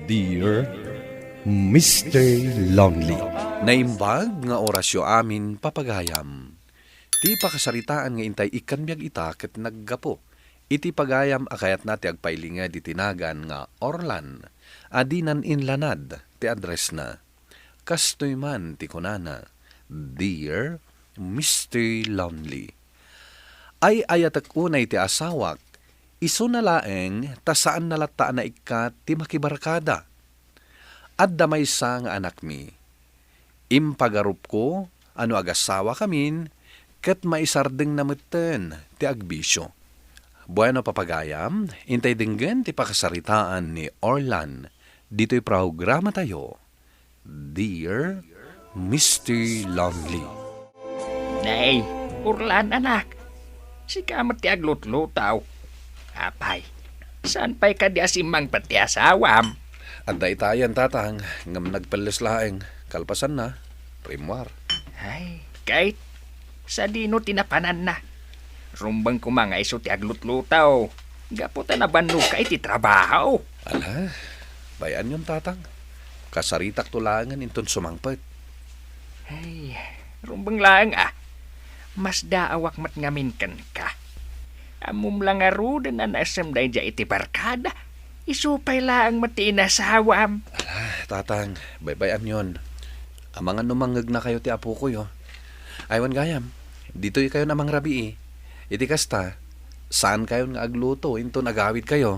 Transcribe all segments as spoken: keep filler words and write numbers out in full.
Dear Mister Lonely. Naimbag nga orasyo amin, papagayam. Ti pakasaritaan nga intay ikkan biag ita ket naggapu iti pagayam a kayatna ti agpailinged iti nagan nga Orlan a dinan inlanad ti addressna. Kastoy man ti kunana, "Dear Mister Lonely, ay-ayatek unay ti asawak, isuna laeng ta saanna latta a naikkat ti makibarkada. Adda maysa nga anakmi. Impagarupko a no agasawakamin ket maisardengna metten ti agbisio." Bueno, papagayam, intay denggen ti pakasaritaan ni Orlan ditoy programatayo, Dear Mister Lonely. Nay, Orlan, anak. Sika met ti aglutluto. Apay, saan pay kadi a simmangpet ti asawam? Adda itayen, tatang, ngem nagpelles laeng. Kalpasanna, rimmuar. Ay, ket sadino ti napananna? Rumbeng koma nga isu ti aglutluto, gapu ta nabannogka iti trabaho. Ala, bay-anyon, tatang. Kasaritakto laengen inton sumangpet. Ay, rumbeng laeng a. Masdaawak met ngamin kenka. Ammom la ngaruden a naisem daydiay iti barkada. Isu pay laeng met ti inasawam. Ala, tatang, baybay-anyon. Amangan no mangngegnakayo ti apokoyo. Ay, wen gayam, ditoy kayon a mangrabii. Iti kasta, saan kayon nga agluto inton agawidkayo.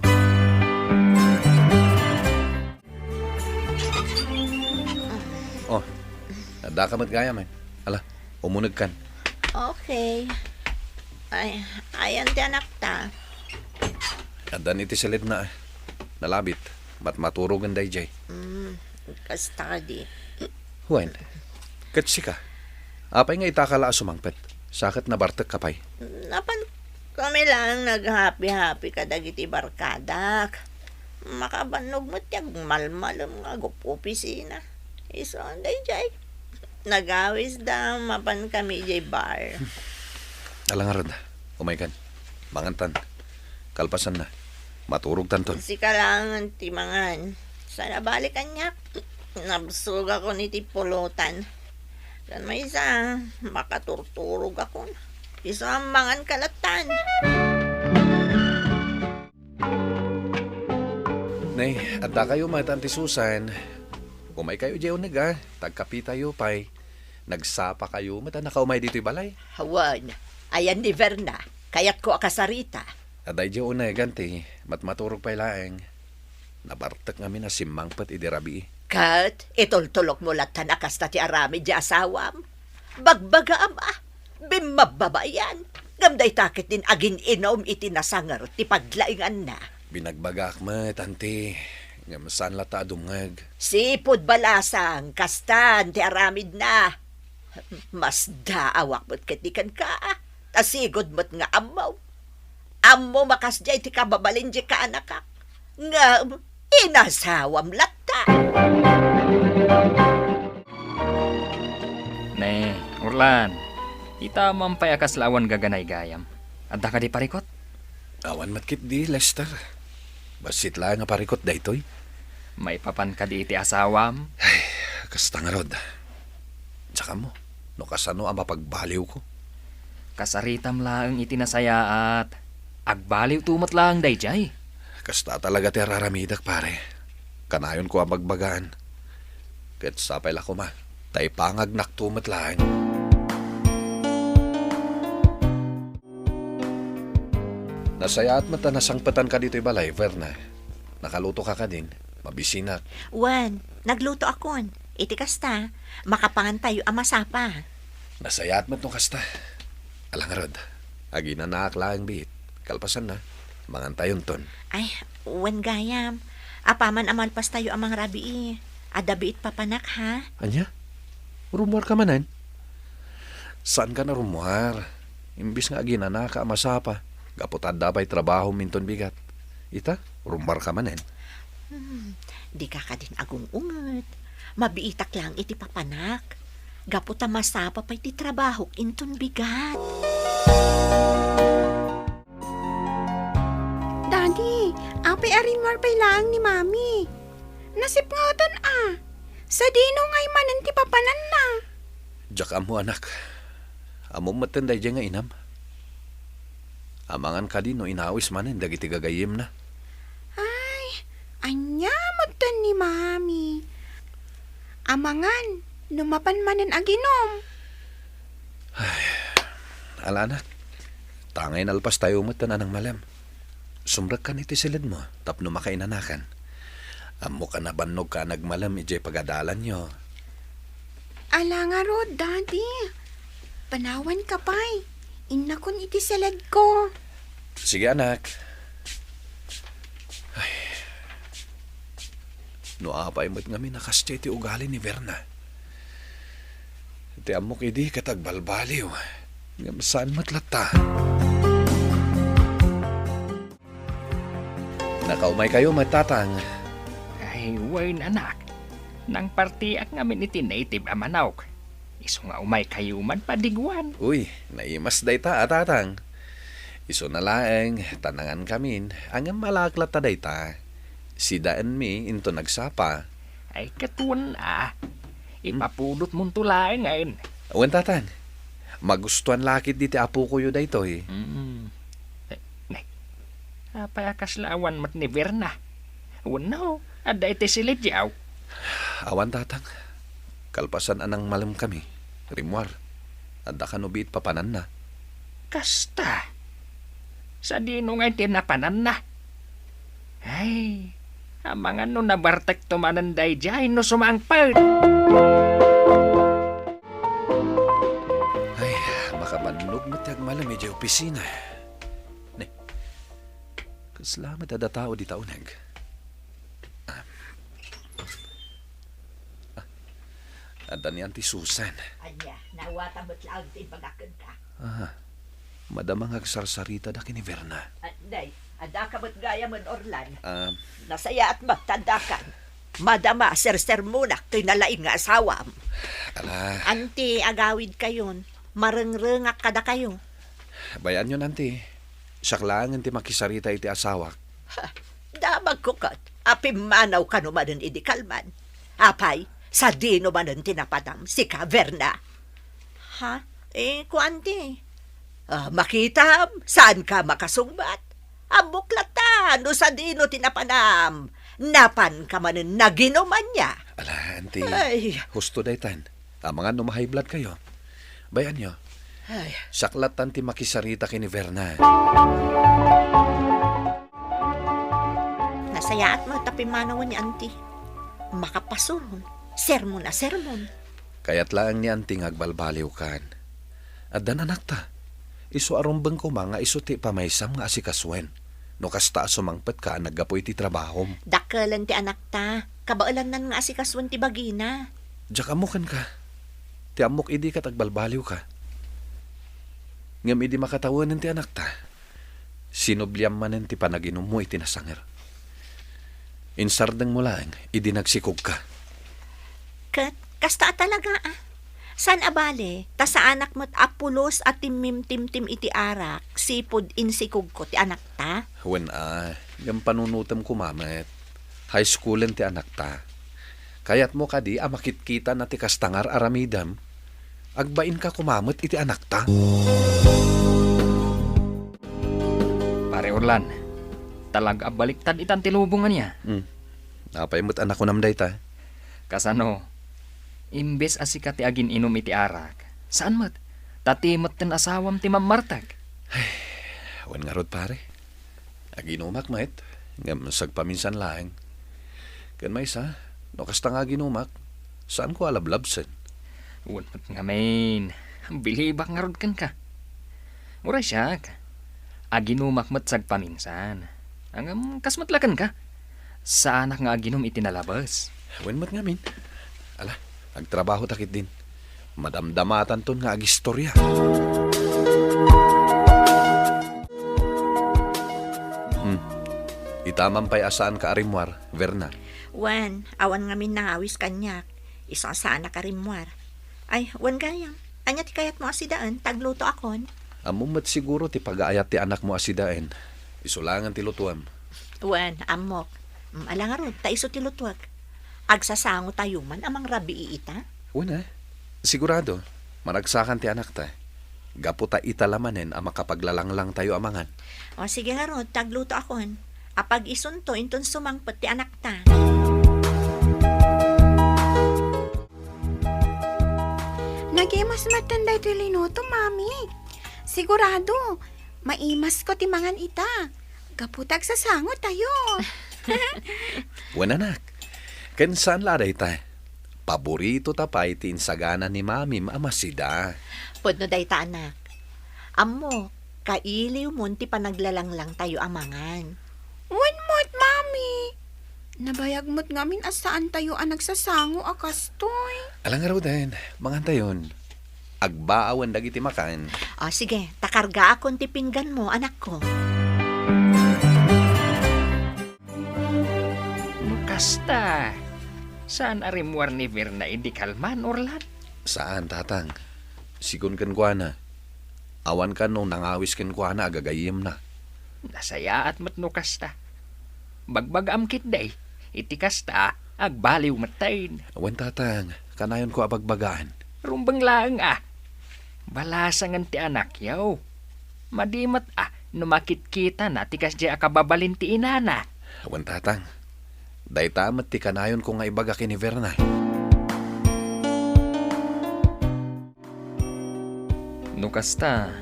Oh, addaka met gayam, eh. Ala, umunegkan. Okay. Ay, ayan ti anakta. Addan iti siledna, eh. Nalabit. Matmaturogen daydiay. Mm, kasta kadi. Wen, ket sika? Apay nga itaka la a sumangpet? Sa ket nabartekka pay? Napan kami lang naghapi-hapi kadagiti barkadak. Makabannog met ti agmalmalem nga agup-opisina. Isu daydiay. Nagawisda mapan kami idiay bar. Ala ngarud, umaykan. Mangantan. Kalpasanna, maturogtanton. Sika laengen ti mangan. Saan a bale kaniak. Nabsogakon iti pulutan. Ken maysa, makaturturogakon. Isu a manganka lattan. Nay, addakayo met, Auntie Susan. Umaykayo diay uneg, a. Ta agkapitayo pay. Nagsapakayo met a nakaumay ditoy balay. Wen, ayan ni Verna. Kayatko a kasarita. Adda idiay uneg, Auntie. Matmaturog pay laeng. Nabartek ngamin a simmangpet idi rabii. Ket itultulokmo lattan a kasta ti aramid ti asawam. Bagbagaam a, bimmabbabayan. Ngem dayta ketdin agin-inum iti nasanger ti paglainganna. Binagbagaak met, Auntie. Ngem saan latta a dumngeg. Sipud balasang, kastan ti aramidna. Masdaawak met ketdi kenka, a. Ta sigud met nga ammom. Ammom a kasdiay ti kababalin ti kaanakak. Ngem inasawam latta. Ne, Orlan, itam pay a kasla awan gaganay gayam. Adda kadi parikut? Awan met ketdi, Lester. Bassit laeng a parikut daytoy. Maipapan kadi iti asawam? Ay, kasta ngarud. Diak ammo no kasano a mapagbaliwko. Kasaritam laeng iti nasayaat. Agbaliwto met laeng daydiay. Kasta talaga ti ar-aramidek, pare. Kanayonko a bagbagaan. Ket sapay la koma, ta ipangagnakto met laeng. Nasayaat met a nasangpetanka ditoy balay, Verna. Nakalutoka kadin? Mabisinak. Wen, naglutoakon. Iti kasta, makapangantayo a masapa. Nasayaat met no kasta. Ala ngarud, aginanaak laeng biit. Kalpasanna, mangantayonton. Ay, wen gayam. Apaman a malpastayo a mangrabii, adda biit papanak, ha? Ania? Rummuarka manen? Saanka a rummuar. Imbis nga aginanaka a masapa, gapu ta adda pay trabahom inton bigat. Ita, rummuarka manen. Hmm, dika kadin agung-unget. Mabiitak laeng iti papanak. Gapu ta masapa pay ti trabahok inton bigat. Daddy, apay a rimmuar pay laeng ni Mami? Nasipngetan a. Sadino ngay manen ti papananna? Diak ammo, anak. Ammom metten daydiay nga inam. Amangan kadi no inawis manen dagiti gagayyemna? Ay, ania metten ni Mami? Amangan no mapan manen aginom? Ay, ala, anak. Tangay nalpas tayo metten a nangmalem. Sumrekkan iti siledmo tapno makainanakan. Ammok a nabannogka a nagmalem idiay pagadalanyo. Ala ngarud, Daddy. Panawanka pay. Innakon iti siledko. Sige, anak. Ay. No apay met ngamin a kasdiay ti ugali ni Verna. Ti ammok idi ket agbalbaliw. Ngem saan met latta. Nakaumaykayo met, Tatang. Ay, wen, anak. Nangpartiak ngamin iti native a manok. Isu nga umaykayo man padiguan. Uy, naimas dayta a, Tatang. Isuna laeng, ta nangankamin, ngem alaak latta dayta. Sidaenmi inton agsapa. Ay, ket wen a. Hmm. Ipapudotmonto laengen. Wen, Tatang. Magustuan la ketdi ti apokoyo daytoy. Mm. Eh, nay. Apay a kasla awan met ni Verna? Wenno, adda iti siledyo? Awan, Tatang. Kalpasan a nangmalemkami, rimmuar, adda kano biit papananna. Kasta? Sadino ngay ti napananna? Ay, amangan no nabartekto manen daydiay no sumangpet. Ay, makabannog met ti agmalem idiay opisina. Ne, kasla met adda tao dita uneg. Ah. Ah, adda ni Auntie Susan. Ania, naawatan met laeng ti imbagak kenka. Ah, madama nga agsarsaritada ken ni Verna. Ah, nay, addaka met gayam, Orlan. Ah. Nasayaat met ta addakan. Madama a sersermonak toy nalaing nga asawam. Ala. Auntie, agawidkayon. Marengrengak kadakayo. Bay-anyon, Auntie. Siak laengen ti makisarita iti asawak. Ha, damagko ket a pimmanaw kano manen idi kalman. Apay, sadino manen ti napanam, sika, Verna? Ha? Eh, kuan ti. Ah, makitam, saanka makasungbat? Ammok latta no sadino ti napanam. Napanka manen naginum ania? Ala, Auntie. Ay. Husto daytan. Amangan no ma-high bloodkayo. Bay-anyo. Ay. Siak lattan ti makisarita ken ni Verna. Nasayaat met ta pimmanawen ni Auntie. Makapasurong. Sermon a sermon. Kayat laeng ni Auntie nga agbalbaliwkan. Addan anakta. Isu a rumbeng koma nga isu ti pamaysam nga asikasoen. No kasta a sumangpetka a naggapu iti trabahom. Dakkelen ti anakta. Kabaelannan nga asikasoen ti bagina. Diak ammo kenka. Ti ammok idi ket agbalbaliwka. Ngem idi makatawenen ti anakta, sinubliam manen ti panaginummo iti nasanger. Insardengmo laeng idi nagsikogka. Ket kasta a talaga, a. Saan a bale, ta saanak met a pulos a timmimtimtim iti arak, sipud insikogko ti anakta? Wen a, ngem panunotem koma met. High schoolen ti anakta. Kayatmo kadi a makitkitan a ti kasta nga ar-aramidem? Agbainka koma met iti anakta. Pare Orlan, talaga a baliktad itan ti lubong ania? Hmm. Apay met a nakunam dayta? Kasano? Imbes a sika ti agin-inum iti arak, saan met, ta ti metten asawam ti mammartek. Ay, wen ngarud, pare. Aginumak met, ngem sagpaminsan laeng. Ken maysa, no kasta nga aginumak, saanko a lablabsen. Wen met ngamin, bilibak ngarud kenka. Uray siak, aginumak met sagpaminsan. Ngem kas met la kenka, saanak nga aginum iti nalabes. Wen met ngamin. Ala, agtrabaho ta ketdin. Madamdamatanton nga agistorya. Hmm. Itamam pay a saanka a rimmuar, Verna. Wen, awan ngamin nangawis kaniak. Isu a saanak a rimmuar. Ay, wen gayam. Ania ti kayatmo a sidaen? Taglutoakon. Ammom met siguro ti pagaayat ti anakmo a sidaen. Isu laengen ti lutuem. Wen, ammok. Mm, ala ngarud, ta isu ti lutuek. Agsasangotayo man a mangrabii ita? Wen a. Sigurado, maragsakan ti anakta. Gapu ta ita la manen a makapaglalanglangtayo a mangan. O, sige ngarud, taglutoakon. Apag-isunto inton sumangpet ti anakta. Nagimas metten daytoy linuto, Mami. Sigurado, maimasko ti mangan ita. Gapu ta agsasangotayo. Wen, anak. Ken saan la a dayta. Paboritota pay ti insagana ni Mamim a masida. Pudno dayta, anak. Ammok, kailiwmon ti panaglalanglangtayo a mangan. Wen met, Mami. Nabayag met ngamin a saantayo a nagsasango a kastoy. Ala ngaruden, mangantayon. Agbaawen dagiti makan. O, sige, ta kargaakon ti pingganmo, anakko. No kasta, saan a rimmuar ni Verna idi kalman, Orlan? Saan, tatang. Sigun kenkuana. Awan kano nangawis kenkuana a gagayyemna. Nasayaat met no kasta. Bagbagaam ketdi, iti kasta, agbaliw metten. Wen, tatang, kanayonko a bagbagaan. Rumbeng laeng a. Balasangen ti anakyo. Madi met a no makitkitana ti kasdiay a kababalin ti inana. Wen, tatang. Dayta met ti kanayonko nga ibaga ken ni Verna. No kasta,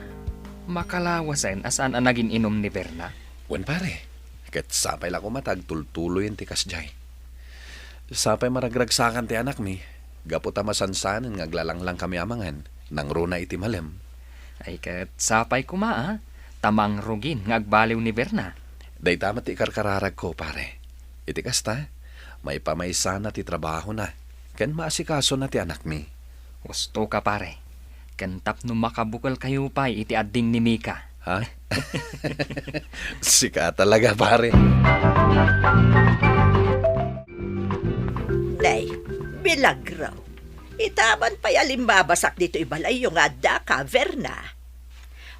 makalawasen a saan a nagin-inum ni Verna? Wen, pare. Ket sapay la koma ta agtultuloyen ti kasdiay. Sapay maragragsakan ti anakmi, gapu ta masansanen nga aglalanglangkami a mangan, nangruna iti malem. Ay, ket sapay koma, a, ta mangrugin nga agbaliw ni Verna. Dayta met ti ikarkararagko, pare. Iti kasta, maipamaysana ti trabahona, ken maasikasona ti anakmi. Husto ka, pare. Ken tapno makabukelkayo pay iti adding ni Mika. Ha? Sika talaga, pare. Nay, milagro. Ita man pay a limmabasak ditoy balayyo nga addaka, Verna.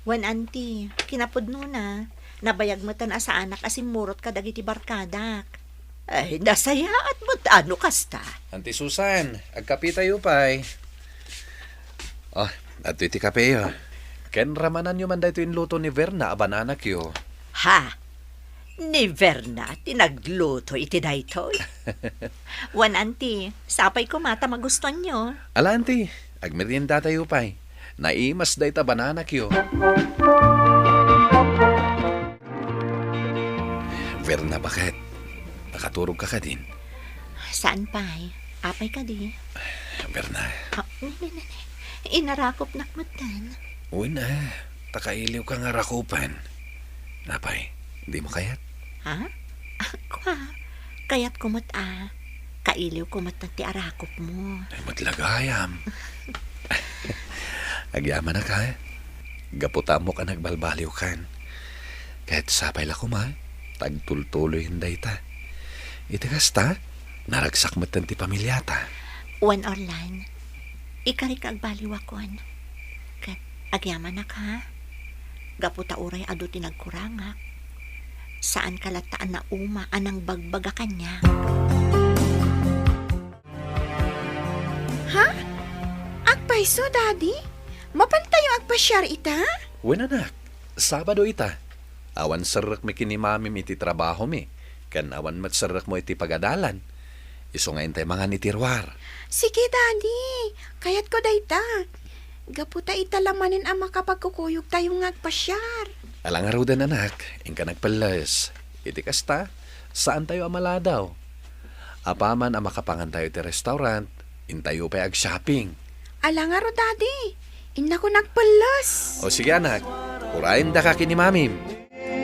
Wen, Auntie, kinapudnona, nabayag metten a saanak a simmurot kadagiti barkadak. Ay, nasayaat met a no kasta. Auntie Susan, agkapitayo pay. Oh, adtoy ti kapeyo. Ken ramananyo man daytoy inluto ni Verna a bananakyo. Ha? Ni Verna ti nagluto iti daytoy? Wen, Auntie, sapay koma ta magustuanyo. Ala, Auntie, agmeriendatayo pay. Naimas dayta bananakyo. Verna, baket? Nakaturog ka kadin? Saan pay? Apay kadi? Verna. Ah, ne, ne, ne, ne. Inarakopnak metten. Wen a, ta kailiwka nga rakupen. Apay, dimo kayat? Ha? Kua, kayatko met a. Kailiwko met ti arakopmo. Ay, met la gayam. Agyamanak a. Gapu ta ammok a nagbalbaliwkan. Ket sapay la koma, ta agtultuloyen dayta. Iti kasta, naragsak metten ti pamiliata. Wen, Orlan, ikarik nga agbaliwakon. Ket agyamanak, ha? Gapu ta uray adu ti nagkurangak, saanka latta a nauma a nangbagbaga kaniak. Ha? Agpayso, Daddy? Mapantayo agpasiar ita? Wen, anak. Sabado ita. Awan serrekmi ken ni Mamim iti trabahomi, ken awan met serrekmo iti pagadalan. Isu nga intay mangan iti ruar. Sige, Daddy. Kayatko dayta. Gapu ta ita la manen a makapagkukuyogtayo nga agpasiar. Ala ngaruden, anak, inka nagpelles. Iti kasta, saantayo a maladaw. Apaman a makapangantayo iti restaurant, intayo pay agshopping. Ala ngarud, Daddy. Innakon agpelles. O sige, anak, urayendaka ken ni Mamim.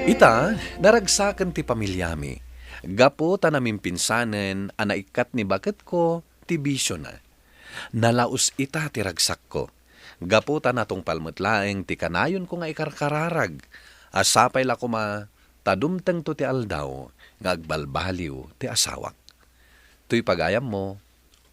Ita, naragsaken ti pamiliami. Gapu ta namimpinsanen a naikkat ni baketko ti bisiona. Nalaus ita ti ragsakko. Gapu ta natungpal met laeng ti kanayonko nga ikarkararag, a sapay la koma ta dumtengto ti aldaw nga agbalbaliw ti asawak. Toy pagayammo,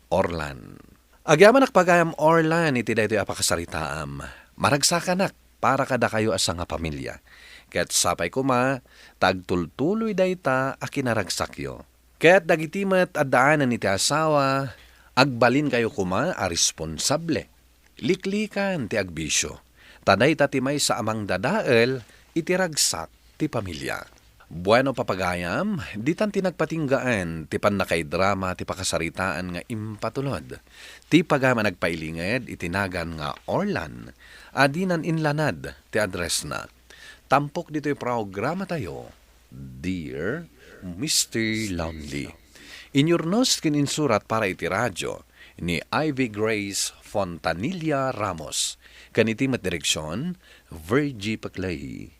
Orlan. Agyamanak pagayam Orlan iti daytoy a pakasaritaam. Maragsakanak para kadakayo a sangapamilia. Ket sapay koma ta agtultuloy dayta a kinaragsakyo. Ket dagiti met addaanen iti asawa, agbalinkayo koma a responsable. Liklikan ti agbisio, ta dayta ti maysa a mangdadael iti ragsak ti pamilya. Bueno, papagayam, ditan ti nagpatinggaan ti pannakaidrama ti pakasaritaan nga impatulod. Ti pagayam a nagpailinged iti nagan nga Orlan, a dinan inlanad ti addressna. Tampok ditoy programatayo, Dear Mister Lonely. Inyurnos ken insurat para iti radio ni Ivy Grace Fontanilla Ramos, ken iti met direksion, Virgie Paclay.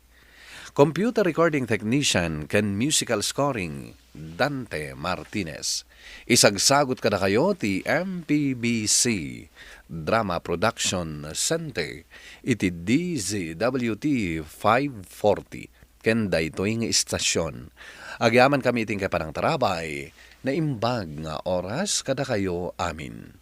Computer recording technician ken musical scoring, Dante Martinez. Isagsagut kadakayo ti M P B C Drama Production Center iti D Z W T five forty ken daytoy nga istasion. Agyamankami iti inkay panangtarabay, naimbag nga oras kadakayo amin.